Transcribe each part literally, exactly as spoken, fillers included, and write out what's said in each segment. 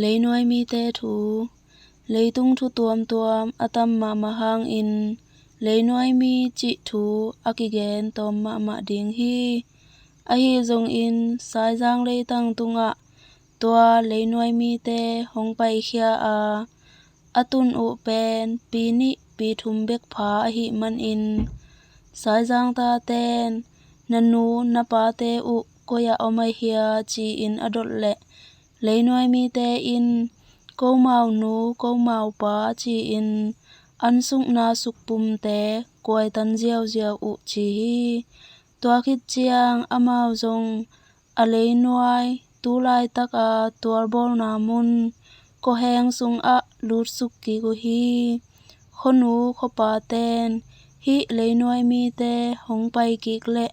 Leinuai mite thu. Leitung thu tuamtuam a tam mahmah hangin leinuai mi cih thu a kigen tawm mahmah ding hi. Ahi zongin Saizang leitang tungah tua leinuai mite hong paikhia a, a tun uh pen pi nih pi thum bek pha ahih manin Saizang taten, "Na nu na pate uh koi-ah om ahia?" ci-in a dot leh leinuai mite in, "Komau nu, komau pa," ci-in an sukna sukpumte kuaitan ziauziau uh ci hi. Tua khit ciang amau zong a leinuai tu laitaka tualbawlna mun kawheng sungah lutsuk kik uh hi. Khuanu khuapaten hih leinuai mite hong pai kik leh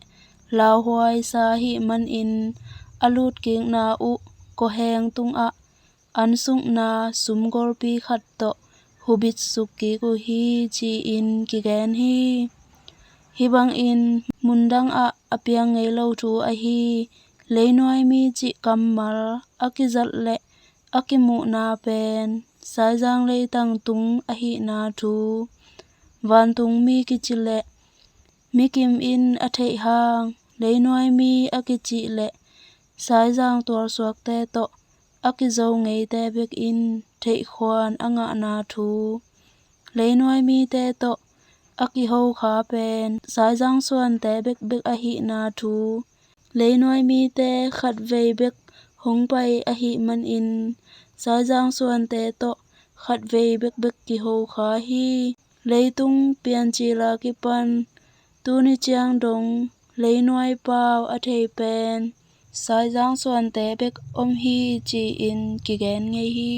lauhuai sa ahih manin a lutkikna uh kawheng tungah an sukna sumgolpi khat tawh hubitsuk kik uh hi, ci-in kigen hi. Hih bangin mundangah a piang ngei lo thu ahi leinuai mi cih kammal a kizat leh a kimuhna pen Saizang leitang tung ahihna thu. Vantung mi kici leh mikim in a theih hang leinuai mi a kicih leh Saizang tualsuakte tawh a kizo ngeite bekin theihkhuan a ngahna thu. Leinuai mite tawh a kihokha pen Saizang suante bekbek ahihna thu. Leinuai mite khatvei bek hong pai ahih manin Saizang suante tawh khatvei bekbek kihokha hi. Leitung piancil a kipan tuni ciang dong leinuai pau a thei pen Saizang suante bek om hi, ci-in kigen ngei hi.